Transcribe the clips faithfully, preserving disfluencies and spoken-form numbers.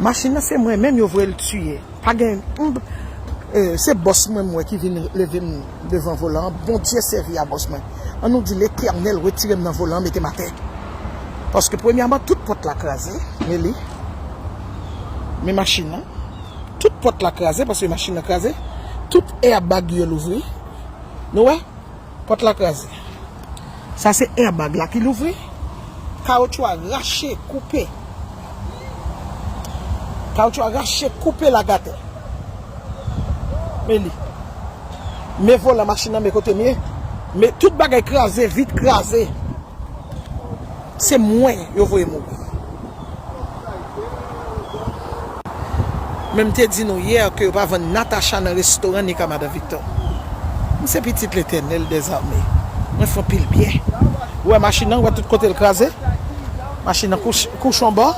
Machin nan se mwen menm yo voye l tiye. Pa gen, m, eh, se bòs mwen m wè ki vin leve m devan volan an. Bondye sèvi a bòs mwen. An nou di Letènèl retire m nan volan an, mete m atè. Paske premyèman, tout pòt la kraze. Men li. Men machin nan. Tout pòt la kraze, paske machin nan kraze. Tout airbag yo louvri. Nou wè? Pòt la kraze. Sa se airbag la ki louvri. Kawotchou a rache, koupe. Kawotchou a rache, koupe, lage atè. Men li. Men volan machin nan, men kote m ye. Men tout bagay kraze, vit kraze. Se mwen yo voye mouri. Men m te di nou yè ke yo pa vann Natacha nan restoran ni ka Madan Victor. M se pitit Letènèl dèzame. Mwen fè anpil byen. Ou wè machin nan, ou wè tout kote l kraze. Machin nan kouch-, kouch yon bò.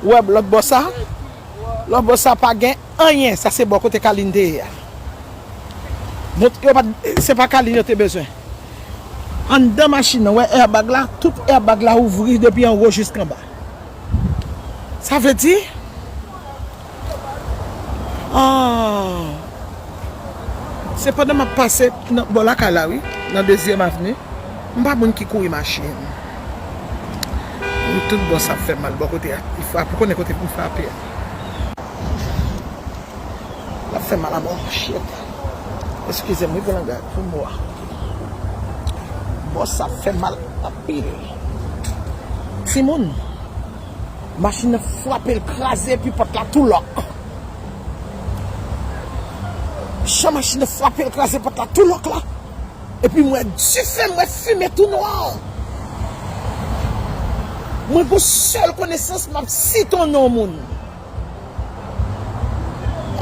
Ou wè lòt bò sa. Lòt bò sa pa gen anyen. Sa se bò kote Kalin te ye a. Bon, yo pa, se pa Kalin yo te bezwen. Anndan machin nan, ou wè airbag la, tout airbag la ouvri depi anwo jiskanba. Sa vle di, ah, se pandan m ap pase nan bò lakay la, wi, nan Dezyèm Avni, m pa moun ki kouri machin. M tout bò sa ap fè mal, bò kote a, li frape, ou konnen kote m frape a. L ap fè mal a mò, shit. Eskize m, wi, pou langaj, pou mo a. Bò sa ap fè mal anpil. Timoun, machin nan frape l kraze, epi pòt la tou lòk. Jan machin nan frape l kraze, pòt la tou lòk la. Epi m wè dife, m wè fimen tou nwa. Mwen gon sèl konesans, m ap site yon non moun.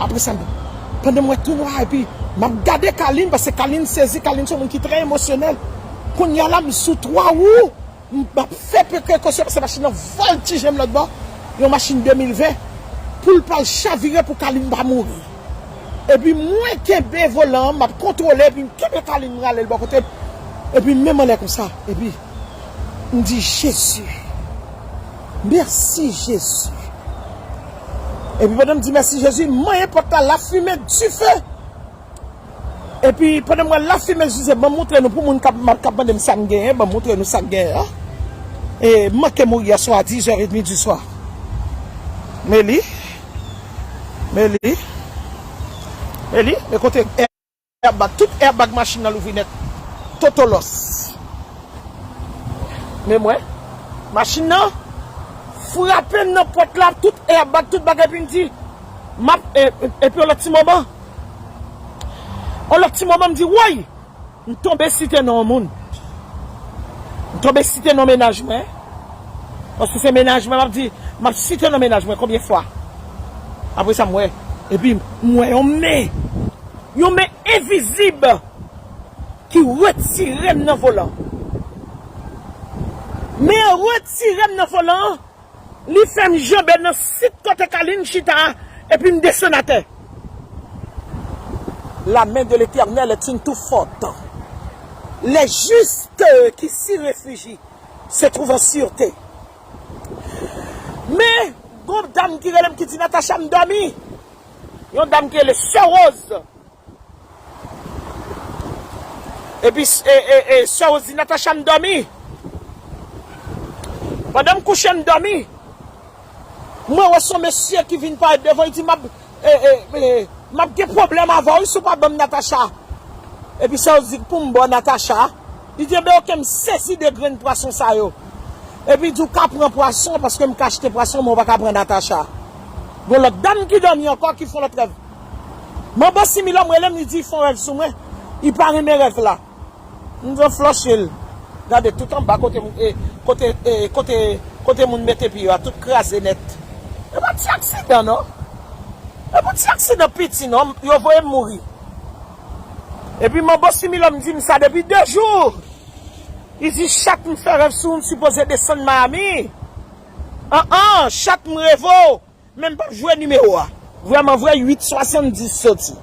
Apre sa, pandan m wè tou nwa, epi m ap gade Kalin, paske Kalin sezi, Kalin se yon moun ki trè emosyonèl. Kounye a la, m sou twa wou, m ap fè prekosyon, paske machin nan vòltije m lòt bò, yon machin de mil ven, pou l pa al chavire pou Kalin pa mouri. Epi mwen kenbe volan an, m ap kontwole, epi m kenbe Kalin, m rale l bò kote m, epi m menm anlè konsa, epi m di, Jezi, mèsi Jezi. Epi pandan m di mèsi Jezi, m manyen pòt la, lafimen, dife. Epi pandan m wè lafimen, Jezi, ban m montre nou pou moun k ap, k ap mande m sa m genyen, ban m montre nou sa k genyen an. E m manke mouri yèswa a dizè edmi diswa. Men li, men li, men li, men kote airbag, tout airbag machin nan louvri nèt. Totolòs. Men mwen, machin nan frape m nan pòt la, tout airbag, tout bagay, epi m di, m ap, e, e, epi yon lòt ti moman, yon lòt ti moman, m di, woy! M tonbe site non yon moun. M tonbe site non mennaj mwen. Paske se mennaj mwen, m ap di, m ap site non mennaj mwen, konbyen fwa? Apre sa, m wè, epi m wè yon men. Yon men envizib ki retire m nan volan. Men an retire m nan volan an, li fè m janbe nan sit kote Kalin chita a, epi m desann atè. La main de l'Éternel est une tour forte. Les justes qui s'y réfugient se trouvent en sûreté. Men, gon dam ki rele m ki di, Natacha, m dòmi. Yon dam ki rele Sè Rose. Epi, e, e, e, Sè Rose di, Natacha, m dòmi. Pandan m kouche, m dòmi. Mwen wè se yon mesye ki vin parèt devan, li di, m ap, e, e, e, m ap gen pwoblèm avè w, wi, si w pa ban m Natacha. Epi Sè Rose di, pou m ba w Natacha. Li di, enben, oke, m sezi de grenn pwason sa yo. Epi li di, ou ka pran pwason, paske m ka achte pwason, men ou pa ka pran Natacha. Gon lòt dam ki dòmi ankò, ki fè yon lòt rèv. Manbo Similòm rele m, li di, li fè yon rèv sou mwen. Li pa renmen rèv la. M di, flòche l. Gade, tout anba kote, e, kote, e, kote, kote moun mete pye yo a, tout kraze nèt. E pa ti aksidan, non. E pa ti aksidan piti, non. Yo voye m mouri. Epi manbo Similòm di m sa depi de jou. Li di, chak m fè rèv sou ou, m sipoze desann Miami. An, an, chak m reve w, men m p ap jwe nimewo a. Vrèman vre, uit swasanndis soti.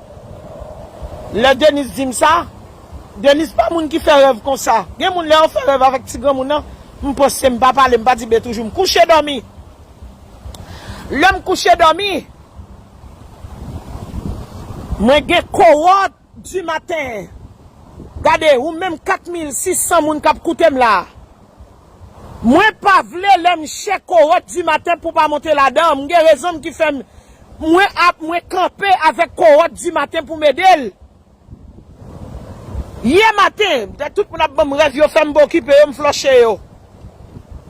Lè Denis di m sa, Denis pa moun ki fè rèv konsa. Gen moun, lè yo fè rèv avèk ti granmoun nan, m panse m pa pale, m pa di byen, toujou m kouche dòmi. Lè m kouche dòmi, mwen gen kowòt di maten. Gade, ou menm kat mil sis san moun k ap koute m la. Mwen pa vle lè m chè kowòt di maten pou pa monte ladan. M gen rezon m ki fè m, mwen ap, mwen kanpe avèk kowòt di maten pou m ede l. Yè maten, tout moun ap ban m rèv, yo fè m okipe yo, m flòche yo.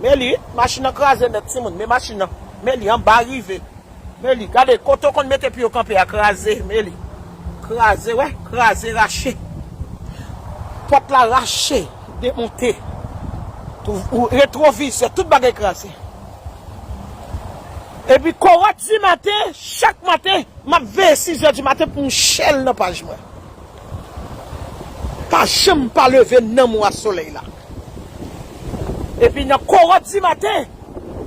Men li, machin nan kraze nèt, timoun, men machin nan. Men li, anba rive. Men li, gade, kote w konn mete pye w kanpe a, kraze, men li. Kraze, wè, kraze, rache. Pòt la rache, demonte. Tou, ou, retwovizè, tout bagay kraze. Epi kowòt di maten, chak maten, m ap veye sizè di maten pou m chè l nan paj mwen. Pa janm pa leve nan mwa solèy la. Epi nan kowòt di maten,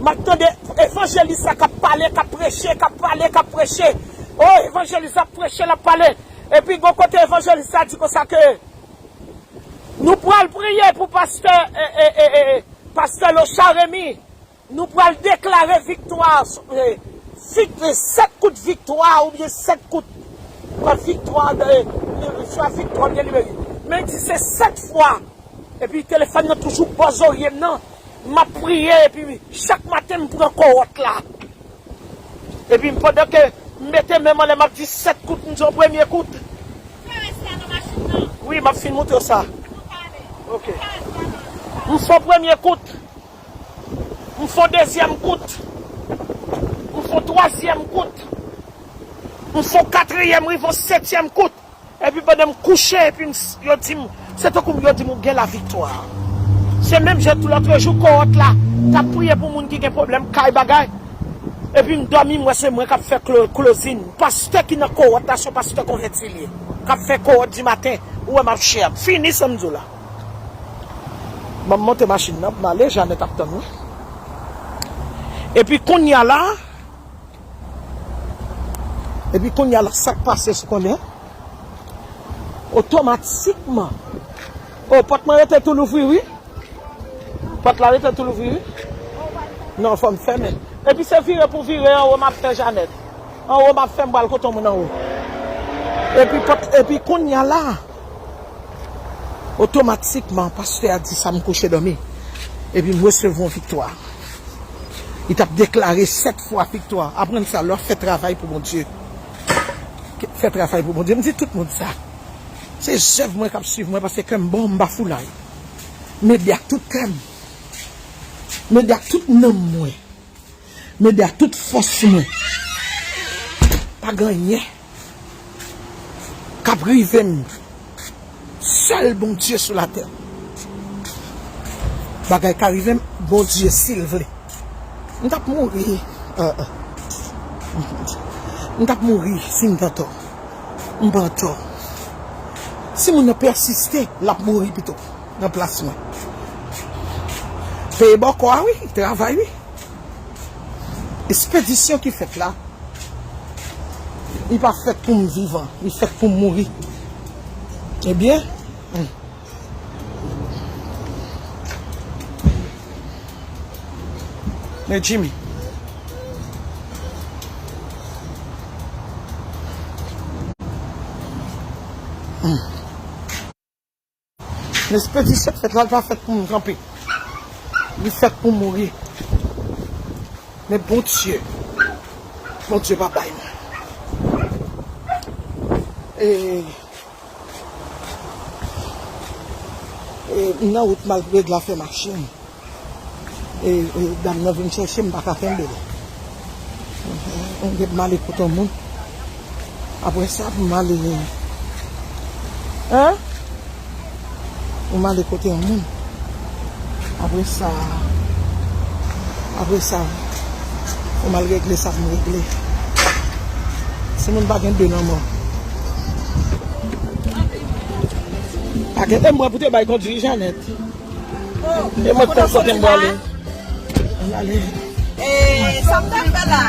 m ap tande evanjelis la k ap pale, k ap preche, k ap pale, k ap preche. O, evanjelis la ap preche, l ap pale. Epi gon kote evanjelis la di konsa ke nou pral priye pou pastè, e, e, e, e, pastè Locha Remy. Nou pral deklare viktwa, eh, vik-, eh, sèt kout viktwa oubyen sèt kout, eh, viktwa, eh, eh, swa viktwa oubyen libere. Men di se sèt fwa. Epi telefòn nan toujou bò zorye m nan. M ap priye epi chak maten m pran kowòt la. Epi pandan ke m mete men m anlè m ap di sèt kout, m di yon premye kout. Wi, m ap fin montre w sa. Ok. M fè yon premye kout. M fè yon dezyèm kout. M fè yon twazyèm kout. M fè yon katriyèm, rive yon setyèm kout. Epi pandan m kouche, epi m, yo di m, se tankou yo di m ou gen laviktwa. Se menm jan tou lòt jou, kowòt la, t ap priye pou moun ki gen pwoblèm kay bagay. Epi m dòmi, m wè se mwen k ap fè klo-, klozin. Pastè ki nan kowòt la, se yon pastè konvèti li ye. K ap fè kowòt di maten, ou wè m ap chè, m fini sa m di w la. Ban m monte machin nan pou m ale, Janèt ap tann mwen. Epi kounye a la, epi kounye a la, sa k pase sou konnen? Otomatikman. O, pòt mwen rete tou louvri, wi. Pòt la rete tou louvri, wi. Non, fò m fèmen. Epi se vire pou vire, anwo m ap fè Janèt. Anwo m ap fè m pral kote yon moun anwo. Epi pòt, epi kounye a la, otomatikman, pastè a di sa m kouche dòmi. Epi m resevwa yon viktwa. Li t ap deklare sèt fwa viktwa. Aprann sa, lè w ap fè travay pou Bondye. Fè travay pou Bondye. M di tout moun sa. Se zèv mwen k ap swiv mwen, paske kè m bon, m pa foulay. M ede ak tout kè m. M ede ak tout nanm mwen. M ede ak tout fòs mwen. Pa gen anyen k ap rive m. Sèl Bondye sou latè. Bagay ka rive m, Bondye, si l vle. M t ap mouri. Ah, ah. M t ap mouri si m t antò. M pa antò. Si moun nan pèsiste, l ap mouri pito nan plas mwen. Peye bòkò a, wi, travay, wi. Espedisyon ki fèt la, li pa fèt pou m vivan, li fèt pou m mouri. Ebyen, hmm. Men Jimmy. Hmm. Men espedisyon k fèt la, li pa fèt pou m kanpe. Li fèt pou m mouri. Men Bondye, Bondye pa bay mwen. E, e, m nan wout m al regle afè machin. E, e, dam nan vin chèche m, m pa ka kenbe l. Mwen gen pou m ale kote yon moun. Apre sa, pou m ale, hein? Pou m ale kote yon moun. Apre sa, apre sa, pou m al regle sa pou m regle. Si moun pa gen de lanmò. Pa gen, e mwen pou te bay kondwi Janèt. E mwen k konn kote m prale. Ann ale. E sa m t ap fè la?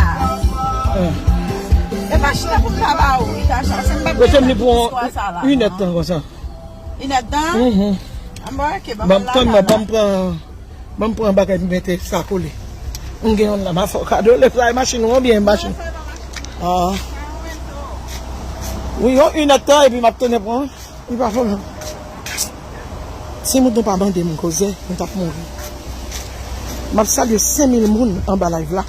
E machin nan pou m ta ba ou, wi, ta chache m pa. Rete m li pou yon inèdtan konsa. Inèdtan? Mhm. Ann, bon, ok, ban m tann mwen, ban m pran, ban m pran bagay pou mete sa kole. M gen yon la, m a fè w kado. Lè sa e machin ou oubyen machin? Ah. Wi, yon inèdtan epi m ap tounen pran. Li pa pwoblèm. Si moun nou pa mande m koze, mwen t ap mouri. M ap salye senk mil moun anba live la.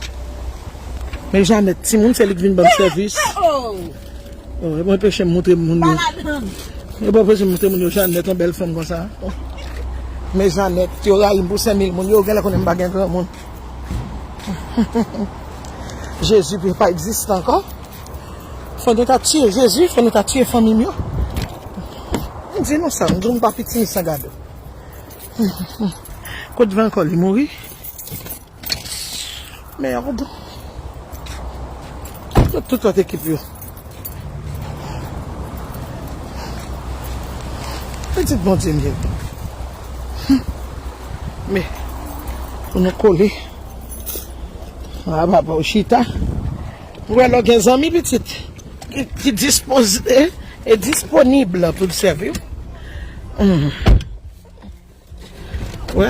Men Janèt, timoun, se li k vin ban m sèvis. Oh, e bon peche m montre moun yo. E bon peche m montre moun yo Janèt, yon bèl fanm konsa. Men Janèt, yo rayi m pou senk mil moun. Yo genlè konnen m pa gen granmoun. Jezi pa egziste ankò. Fò nou ta tiye Jezi, fò nou ta tiye fanmi m yo. M di nou sa, m di nou pa piti san gade. Kot van ankò li mouri? Mèd. Tout, tout lòt ekip yo. Pitit Bondye m ye. Men, pou nou kole. A papa, ou chita. Ou wè lè w gen zanmi pitit ki, ki dispoze e disponib pou l sèvi w. Hmm. Wè.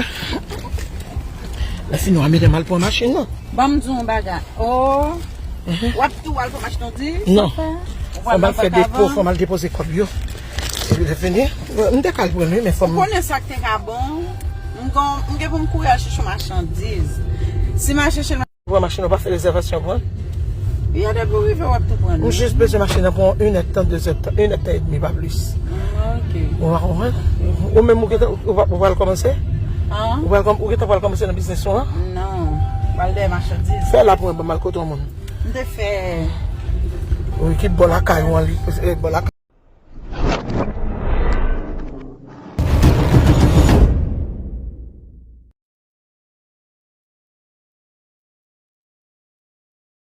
Lè fini, w a mete m al pran machin nan. Ban m di w yon bagay. Oh. W ap tou al pran machin nan, di? Non. Fò m al fè depo, fò m al depoze kòb yo. Epi lè fini, m te ka al pran l, wi, men fò m... Ou konnen sa k te ka bon? M gon, m gen pou m kouri al chèche machandiz. Si m al chèche l, pran machin nan, w pa fè rezèvasyon pou mwen? Y a de pou rive, w ap tou pran l. M jis bezwen machin nan pou yon inèdtan, de zèdtan, inèdtan edmi, pa plis. Ah, ok. Ou pa konprann? Ou menm, ou gentan, ou pa, ou pral kòmanse? An? Ou pral kòm-, ou gentan pral kòmanse nan biznis ou an? Non. M pral dèyè machandiz. Fè la pou mwen, ban m al kote yon moun. M te fè. Wi, ki bò lakay ou an, li, eh, bò lakay.